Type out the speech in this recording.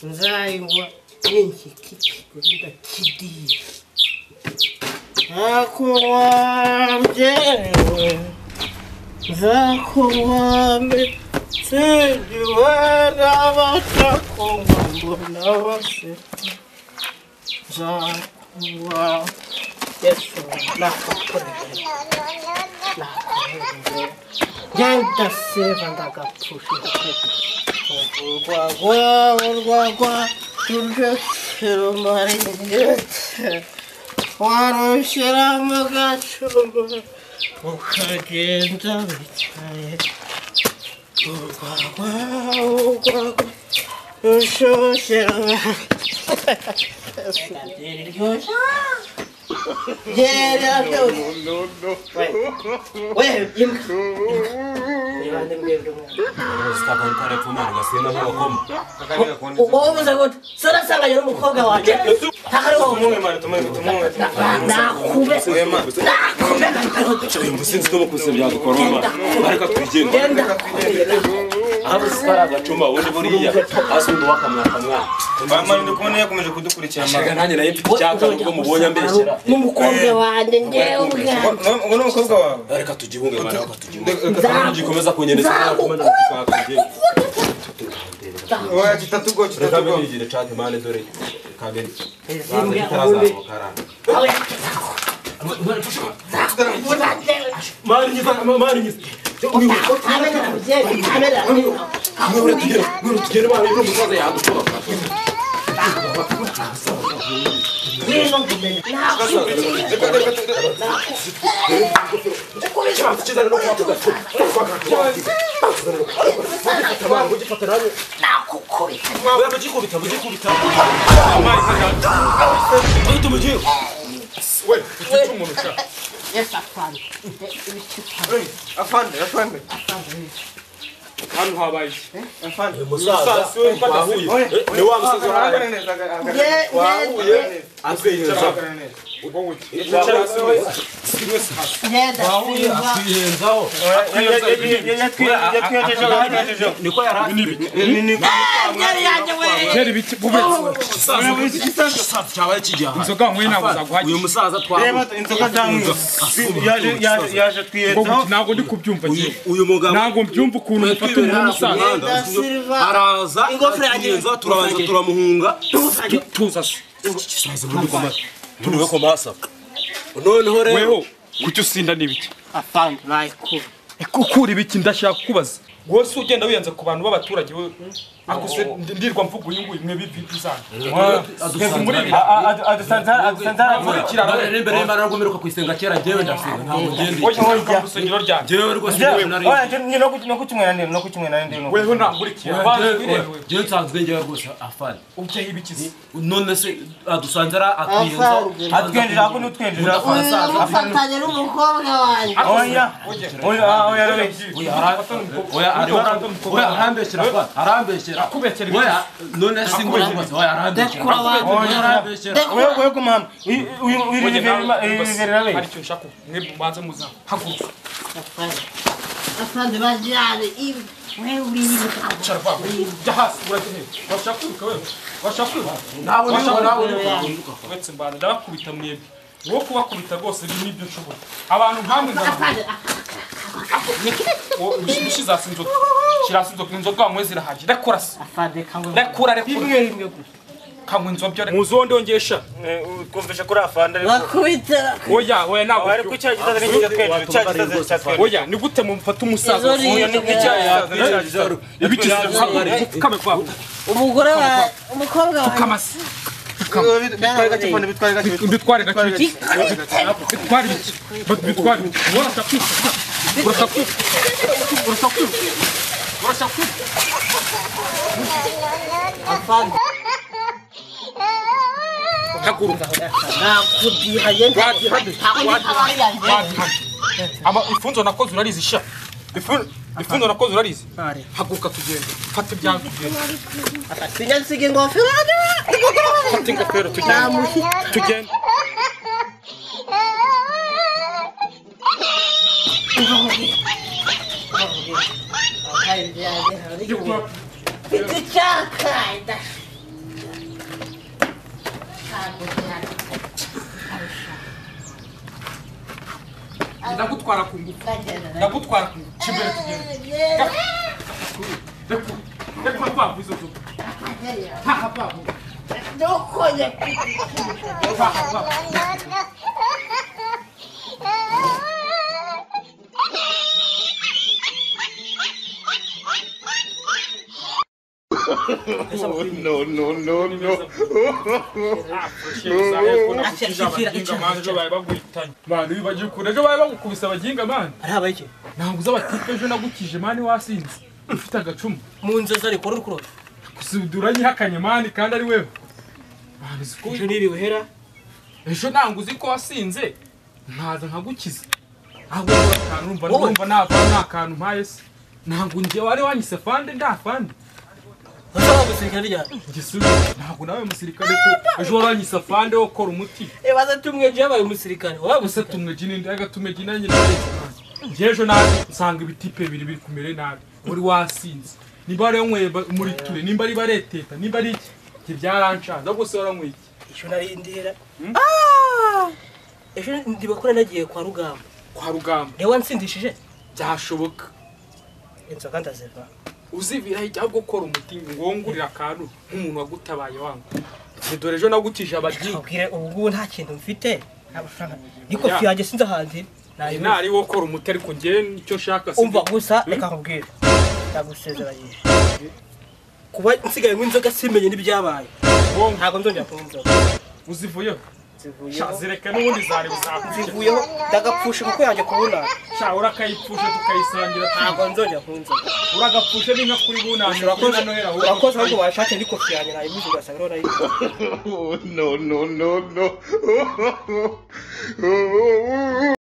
Nzayinywa n'inshikiki ndakidira nzakunywa njyewe nzakunywa mbitsindiwe n'abatakunywa mbona baseka nzakunywa Yesu nakukorera nakukorera ndaseva ndagapfusha urwagwa urwagwa ruryoshye rumarengete warushyira mu gacuma ukagenda wicaye urwagwa urwagwa rushyushye rumarengete N'umukobwa wanjye ngewe ubwanjye ngo n'umukobwa wawe reka tugihunge mwana reka tugihunge gikomeza kunyeneza oya kitatugo kitatugo reka chat mane dore kabiri mani nyiza mani nyiza tugere mani n'umusaza yadushobora Afande, afande. Hano habaye afande. Umusaza wahuye ni wa musaza wahuye atwihenza wahuye atwihenzaho niko inzoga nkwe ntabwo zaguhaye uyu musaza twahuye inzoga yaje twihenzaho ntabwo ndi kubyumva uyu mugabo ntabwo mbyumva ukuntu mufata umuntu w'umusaza araza atwihenza turabanza turamuhunga tuza se turiwe ko masa noneho rero weho kuki usinda n'ibiki afande nayikura ukura ibiki ndashaka kukubaza wowe se ugenda wiyanze ku bantu b'abaturage wowe akuse ndirwa mvuga uyu nguyu mwe bibizana imbere y'Imana ntabwo mperuka kuyisenga kera njyewe ndasenga ntabwo ngende oya oya rusengero ryanjye njyewe rwose no kukinywera ndi no kukinywera ndi weho nangurikiye njyewe nsanzwe njyewe rwose afande ujye ibikize none se adusanze ara atwiyenza atwenjera ko nutwenjera ufatanye n'umukobwa wanjye oya oya oya oya oya arambeshyera arambeshyera akubekera oya none se ngo oya arambeshyera oya arambeshyera oya oya kumama uyu uyu hari icyo nshaka mwe mubanze muza haguruka afande bajyane ibi wewe uribuka jya hasi urajya he washaka kwiruka wewe washaka kwiruka nawe nawe uretse mbana ndabakubita mwebwe wowe kubakubita rwose nibyo nshoboye abantu nkamwe afande ushize hasi inzoga shyira hasi inzoga inzoga wanywe zirahagije rekura se afande kangwe rekura rekura rimwe rimwe gusa kanywa inzoga muzi wo ndongesha twumvishe kuri afande ariko bakubita oya oya ntabwo ariko icyaha gisaza ni icyo twinjira icyaha gisaza cyatwinjira oya ni gute mumfata umusaza oya ni icyaha gisaza ibikize pfukame kwawe umugore wa umukobwa wawe pfukama se bitware gake fone bitware gake bitware gake bitware bitware urashaka urashaka urashaka urashaka afande haguruka nakudiha yenda ama ifunzo nakoze urarizi sha Ifundo nakoze urarizi. Haguruka tugende. Fata ibyawe tugende. Sinyansiga ingofero. Fata ingofero tugende. Tugende. Ndagutwara ku ngufu. Ndagutwara ku ngufu. Kimbere tugende. Rekura kwa izo zo. Ha ha ha. Ndokoye. Ha ha. No, no, no, no. Mani wibagiwe ukuntu ejo bari bagukubise abaginga mani. Arabaye iki? Ntabwo uzi abatipe ejo nagukije mani wasinze. Ufite agacumu. Mu nzozi ariko uri kurota. Kusudura nyihakanye mani kandi ari wewe. Mani uzi ko ejo niriwe hera. Ejo ntabwo uzi ko wasinze. Nkaza nkagukiza. Ahubwo urumva ndumva nava nta kantu mpaye se. Ntabwo njye wari wanyise fande ndafande. Ntabwo nawe musirikare ko ejo waranyise afande wo kora umuti. Baza tumwe yabaye umusirikare. Wabaye umusirikare tumwe jinindi aga tumwe jinanye nawe. Ejo nawe nsanga ibitipe bibiri biri kumere nabi. Uri wasinze. Nimba ari yanyweye muri ture, nimba ari bareteta, nimba ari iki byarancanze. Ahubwo se waranyweye iki? Ejo nari ndihera. Ejo ndibakora nagiye kwa Rugamba. Kwa Rugamba. Niwe wansindishije? Byashoboka. Inzoga ndaziva. Uzibira ahubwo kora umuti ngongurira akantu nk'umuntu wagutabaye wangu. Dore ejo nagukije abaginga. Ubwire ubu ngubu nta kintu mfite. Niko fiyange sinzi ahandi. Nari wo kora umuti ariko nge nicyo nshaka. Umva gusa reka nkubwire. Ndagusezeranyije. Kuba nsigaye nk'inzoga simenye n'ibyabaye. Ntabwo nzongera kunywa inzoga. Uzivuyeho? Sha zireka n'ubundi zari buzakwica. Zivuyeho ndagapfusha kuko yanjye kubona. Sha urakayipfusha tukayisangira. Ntabwo nzongera kunywa inzoga. Uragapfusha n'inka kuri bunani. Urakoze ahubwo washatse n'ikofi yanjye nayibuze ugasanga rero nayibuze. No, no, no, no.